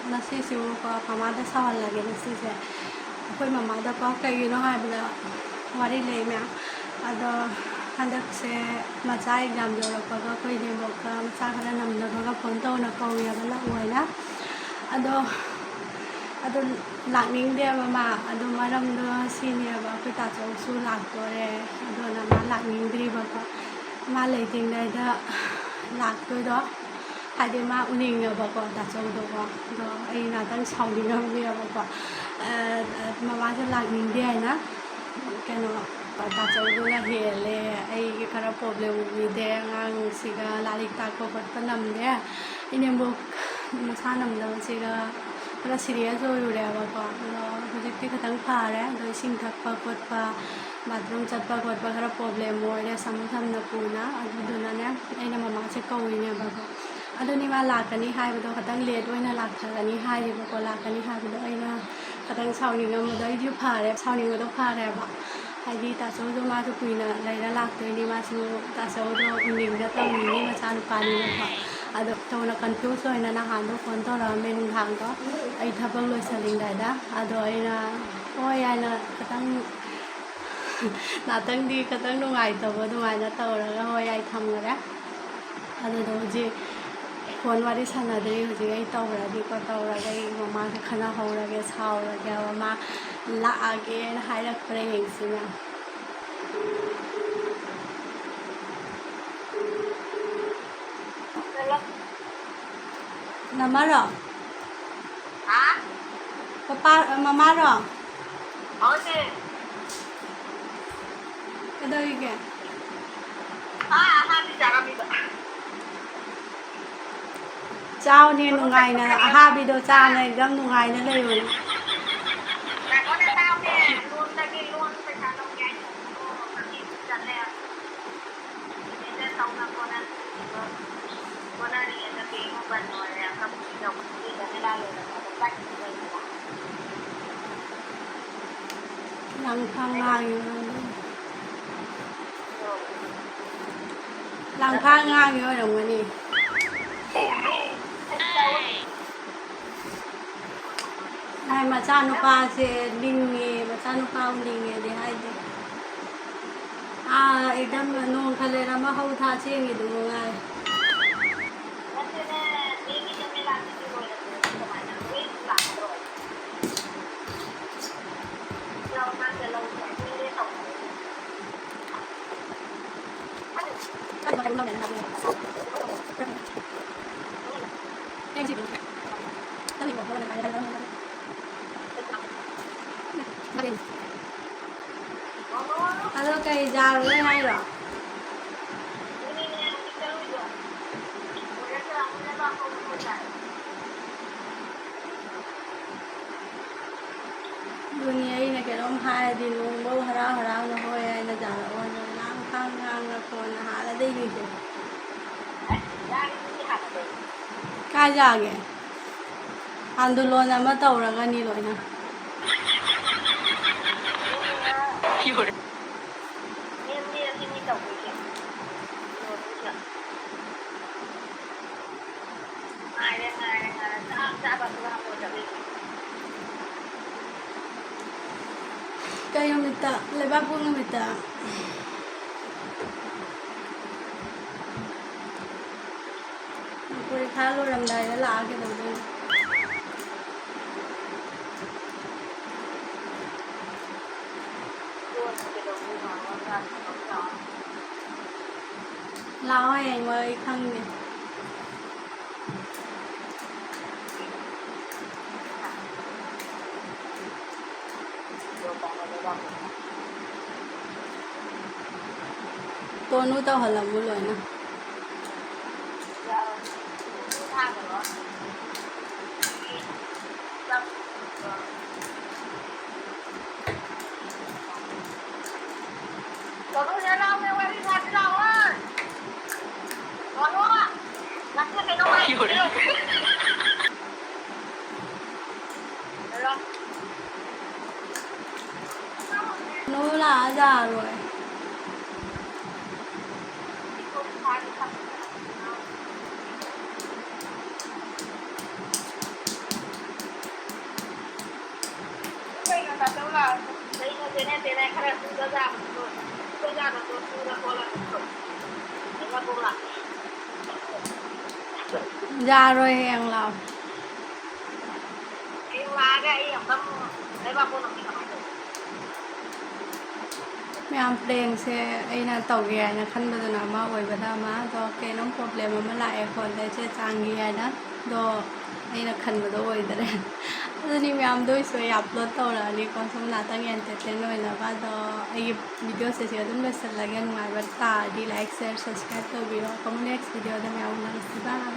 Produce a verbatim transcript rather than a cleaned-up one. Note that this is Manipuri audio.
ꯉꯁꯤꯁꯤꯕꯨꯀꯣ ꯃꯃꯥꯗ ꯁꯥꯎꯍꯜꯂꯒꯦ ꯉꯁꯤꯁꯦ꯫ ꯑꯩꯈꯣꯏ ꯃꯃꯥꯗꯀꯣ ꯀꯩꯒꯤꯅꯣ ꯍꯥꯏꯕꯗ ꯋꯥꯔꯤ ꯂꯩ ꯃꯌꯥꯝ꯫ ꯑꯗꯣ ꯍꯟꯗꯛꯁꯦ ꯃꯆꯥ ꯑꯦꯛꯖꯥꯝ ꯌꯧꯔꯛꯄꯒ ꯑꯩꯈꯣꯏ ꯏꯅꯦꯝꯕꯣꯛꯀ ꯃꯆꯥ ꯈꯔ ꯅꯝꯅꯕꯒ ꯐꯣꯟ ꯇꯧꯅ ꯀꯧꯋꯦꯕ ꯂꯥꯛꯑꯣ ꯍꯥꯏꯅ꯫ ꯑꯗꯣ ꯑꯗꯣ ꯂꯥꯛꯅꯤꯡꯗꯦꯕ ꯃꯥ꯫ ꯑꯗꯣ ꯃꯔꯝꯗꯣ ꯁꯤꯅꯦꯕ, ꯑꯩꯈꯣꯏ ꯇꯥꯆꯧꯁꯨ ꯂꯥꯛꯇꯣꯔꯦ꯫ ꯑꯗꯨꯅ ꯃꯥ ꯂꯥꯛꯅꯤꯡꯗ꯭ꯔꯤꯕꯀꯣ꯫ ꯃꯥ ꯂꯩꯇ꯭ꯔꯤꯉꯩꯗ ꯂꯥꯛꯇꯣꯏꯗꯣ ꯍꯥꯏꯗꯤ ꯃꯥ ꯎꯅꯤꯡꯉꯕꯀꯣ ꯇꯥꯆꯧꯗꯣꯀꯣ꯫ ꯑꯗꯣ ꯑꯩ ꯉꯥꯛꯇꯪ ꯁꯥꯎꯅꯤꯡꯉꯝꯃꯦꯕꯀꯣ꯫ ꯑ, ꯑ, ꯃꯃꯥꯁꯨ ꯂꯥꯛꯅꯤꯡꯗꯦ ꯍꯥꯏꯅ꯫ ꯀꯩꯅꯣ, ꯇꯥꯆꯧꯗꯨꯅ ꯍꯦꯜꯂꯦ, ꯑꯩꯒꯤ ꯈꯔ ꯄ꯭ꯔꯣꯕ꯭ꯂꯦꯝ ꯎꯕꯤꯗꯦ, ꯑꯉꯥꯡꯁꯤꯒ ꯂꯥꯏꯔꯤꯛ ꯇꯥꯛꯄ ꯈꯣꯠꯄ ꯅꯝꯗꯦ, ꯏꯅꯦꯝꯕꯣꯛ ꯃꯁꯥ ꯅꯝꯗꯕꯁꯤꯒ ꯈꯔ ꯁꯤꯔꯤꯌꯁ ꯑꯣꯏꯔꯨꯔꯦꯕꯀꯣ꯫ ꯑꯗꯣ ꯍꯧꯖꯤꯛꯇꯤ ꯈꯤꯇꯪ ꯐꯔꯦ꯫ ꯑꯗꯣ ꯏꯁꯤꯡ ꯊꯛꯄ ꯈꯣꯠꯄ, ꯕꯥꯊꯔꯨꯝ ꯆꯠꯄ ꯈꯣꯠꯄ ꯈꯔ ꯄ꯭ꯔꯣꯕ꯭ꯂꯦꯝ ꯑꯣꯏꯔꯦ, ꯁꯝꯃꯨ ꯁꯝꯅ ꯄꯨꯅ꯫ ꯑꯗꯨꯗꯨꯅꯅꯦ ꯑꯩꯅ ꯃꯃꯥꯁꯦ ꯀꯧꯔꯤꯅꯦꯕꯀꯣ꯫ ꯑꯗꯨꯅꯤ ꯃꯥ ꯂꯥꯛꯀꯅꯤ ꯍꯥꯏꯕꯗꯣ ꯈꯤꯇꯪ ꯂꯦꯠ ꯑꯣꯏꯅ ꯂꯥꯛꯆꯒꯅꯤ ꯍꯥꯏꯔꯤꯕꯀꯣ꯫ ꯂꯥꯛꯀꯅꯤ ꯍꯥꯏꯕꯗꯣ ꯑꯩꯅ ꯈꯤꯇꯪ ꯁꯥꯎꯅꯤꯡꯉꯝꯕꯗꯣ ꯑꯩꯁꯨ ꯐꯔꯦ, ꯁꯥꯎꯅꯤꯡꯕꯗꯣ ꯐꯔꯦꯕ꯫ ꯍꯥꯏꯗꯤ ꯇꯥꯆꯧꯗꯣ ꯃꯥꯁꯨ ꯀꯨꯏꯅ ꯂꯩꯔ ꯂꯥꯛꯇꯣꯏꯅꯤ, ꯃꯥꯁꯨ ꯇꯥꯆꯧꯗꯣ ꯎꯅꯤꯡꯗ ꯇꯧꯅꯤꯡꯉꯤ ꯃꯆꯥꯅꯨꯄꯥꯅꯤꯅꯀꯣ꯫ ꯑꯗꯣ ꯇꯧꯅ ꯀꯟꯐ꯭ꯌꯨꯁ ꯑꯣꯏꯅ ꯅꯍꯥꯟꯗꯣ ꯐꯣꯟ ꯇꯧꯔꯛꯑꯝꯃꯦ ꯅꯨꯡꯗꯥꯡꯗꯣ ꯑꯩ ꯊꯕꯛ ꯂꯣꯏꯁꯤꯜꯂꯤꯉꯩꯗ꯫ ꯑꯗꯣ ꯑꯩꯅ ꯍꯣꯏ ꯍꯥꯏꯅ ꯈꯤꯇꯪ ꯉꯥꯛꯇꯪꯗꯤ ꯈꯤꯇꯪ ꯅꯨꯡꯉꯥꯏꯇꯕ ꯑꯗꯨꯃꯥꯏꯅ ꯇꯧꯔꯒ ꯍꯣꯏ ꯍꯥꯏ ꯊꯝꯈꯔꯦ꯫ ꯑꯗꯨꯗꯣ ꯍꯧꯖꯤꯛ ꯐꯣꯟ ꯋꯥꯔꯤ ꯁꯥꯟꯅꯗ꯭ꯔꯤ꯫ ꯍꯧꯖꯤꯛ ꯑꯩ ꯇꯧꯔꯅꯤꯀꯣ, ꯇꯧꯔꯒ ꯑꯩ ꯃꯃꯥꯒ ꯈꯟꯅꯍꯧꯔꯒꯦ, ꯁꯥꯎꯔꯒꯦ꯫ ꯃꯃꯥ ꯂꯥꯛꯑꯒꯦꯅ ꯍꯥꯏꯔꯛꯄ꯭ꯔꯥ ꯌꯦꯡꯁꯤ ꯃꯌꯥꯝ꯫ ꯅꯃꯥꯔꯣ? ꯄꯄꯥ, ꯃꯃꯥꯔꯣ? ꯀꯩꯗꯧꯔꯤꯒꯦ? ꯆꯥꯎꯅꯦ ꯅꯨꯡꯉꯥꯏꯅ, ꯑꯍꯥꯕꯤꯗꯣ ꯆꯥꯅ ꯑꯦꯛꯗꯝ ꯅꯨꯡꯉꯥꯏꯅ ꯂꯩꯌꯨꯅꯦ꯫ ꯂꯥꯡꯐꯥꯡ ꯉꯥꯡꯉꯤ ꯑꯣꯏꯔꯝꯒꯅꯤ꯫ ꯂꯥꯡꯐꯥꯡ ꯉꯥꯡꯉꯤ ꯑꯣꯏꯔꯝꯒꯅꯤ꯫ ꯃꯆꯥꯅꯨꯄꯥꯁꯦ ꯂꯤꯡꯉꯦ, ꯃꯆꯥꯅꯨꯄꯥ ꯑꯃ ꯂꯤꯡꯉꯦꯗꯤ ꯍꯥꯏꯗꯦ꯫ ꯑꯥ, ꯑꯦꯛꯗꯝ ꯅꯣꯡ ꯈꯔ ꯂꯩꯔ ꯑꯃ ꯍꯧ ꯊꯥ ꯆꯦꯟꯈꯤꯗꯨꯕꯨ ꯉꯥꯏꯔꯦ꯫ ꯑꯗꯣ ꯀꯩ ꯆꯥꯔꯨꯔꯦ ꯍꯥꯏꯔꯣ? ꯑꯗꯨꯅꯤ, ꯑꯩꯅ ꯀꯩꯅꯣꯝ ꯍꯥꯏꯔꯗꯤ ꯅꯣꯡꯐꯧ ꯍꯔꯥꯎ ꯍꯔꯥꯎꯅ "ꯍꯣꯏ" ꯍꯥꯏꯅ ꯌꯥꯔꯛꯑꯣ ꯍꯥꯏꯅ ꯉꯥꯡ ꯈꯥꯡ ꯉꯥꯡꯉꯛꯄ ꯅꯍꯥꯟ ꯑꯗꯩ ꯅꯤꯡꯁꯤꯡꯉꯦ꯫ ꯀꯥꯏ ꯌꯥꯒꯦ? ꯑꯟꯗꯣꯂꯣꯟ ꯑꯃ ꯇꯧꯔꯒꯅꯤ ꯂꯣꯏꯅ꯫ ꯉꯥꯏꯔꯦ, ꯉꯥꯏꯔꯦ, ꯉꯥꯏꯔꯦ꯫ ꯆꯥꯛ ꯆꯥꯕ ꯑꯗꯨꯒ ꯍꯪꯉꯣꯏ ꯆꯠꯂꯤꯅꯦ꯫ ꯀꯩ ꯅꯨꯃꯤꯠꯇ? ꯂꯩꯕꯥꯛꯄꯣꯛ ꯅꯨꯃꯤꯠꯇ꯫ ꯄꯔꯤꯈꯥ ꯂꯣꯏꯔꯝꯗꯥꯏꯗ ꯂꯥꯛꯑ ꯀꯩꯗꯧꯗꯣꯏꯅꯣ? ꯂꯥꯛꯑꯣ, ꯍꯌꯦꯡ ꯃꯔꯩ ꯈꯪꯗꯦ꯫ ꯇꯣꯅꯨ ꯇꯧꯍꯜꯂꯝꯃꯨ ꯂꯣꯏꯅ꯫ ꯇꯣꯅꯨ, ꯍꯦ ꯂꯥꯎꯅꯦ, ꯋꯥꯔꯤ ꯁꯥꯁꯤ ꯂꯥꯎꯑꯣ꯫ ꯇꯣꯅꯨ, ꯅꯪꯁꯦ ꯀꯩꯅꯣ ꯍꯥꯏꯁꯤꯕꯣ? ꯍꯦ ꯂꯥꯎ꯫ ꯇꯣꯅꯨ ꯂꯥꯛꯑ ꯌꯥꯔꯣꯏ꯫ ꯌꯥꯔꯣꯏ, ꯍꯌꯦꯡ ꯂꯥꯛꯑꯣ꯫ ꯃꯌꯥꯝ, ꯄ꯭ꯔꯦꯡꯁꯦ ꯑꯩꯅ ꯇꯧꯒꯦ ꯍꯥꯏꯅ ꯈꯟꯕꯗꯨꯅ ꯑꯃ, ꯑꯣꯏꯕꯅ ꯑꯃ꯫ ꯑꯗꯣ ꯀꯩꯅꯣꯝ ꯄ꯭ꯔꯣꯕ꯭ꯂꯦꯝ ꯑꯃ ꯂꯥꯛꯑꯦ ꯐꯣꯟꯗ, ꯆꯦ ꯆꯥꯡꯒꯤ ꯍꯥꯏꯅ꯫ ꯑꯗꯣ ꯑꯩꯅ ꯈꯟꯕꯗꯣ ꯑꯣꯏꯗꯔꯦ꯫ ꯑꯗꯨꯅꯤ ꯃꯌꯥꯝꯗꯣ ꯑꯩꯁꯨ ꯑꯩ ꯑꯞꯂꯣꯗ ꯇꯧꯔꯛꯑꯅꯤꯀꯣ, ꯁꯨꯝ ꯉꯥꯛꯇꯪ ꯑꯦꯟꯇꯔꯇꯦꯟ ꯑꯣꯏꯅꯕ꯫ ꯑꯗꯣ ꯑꯩꯒꯤ ꯚꯤꯗꯤꯑꯣꯁꯦ ꯁꯤ ꯑꯗꯨꯝ ꯂꯣꯏꯁꯤꯜꯂꯒꯦ꯫ ꯅꯨꯡꯉꯥꯏꯕ ꯇꯥꯔꯗꯤ ꯂꯥꯏꯛ, ꯁꯤꯌꯔ, ꯁꯕꯁꯀ꯭ꯔꯥꯏꯕ ꯇꯧꯕꯤꯔꯣ꯫ ꯑꯃꯨꯛ ꯅꯦꯛꯁ ꯚꯤꯗꯤꯑꯣꯗ ꯃꯌꯥꯝ ꯎꯅꯔꯁꯤ꯫ ꯕꯥꯏ꯫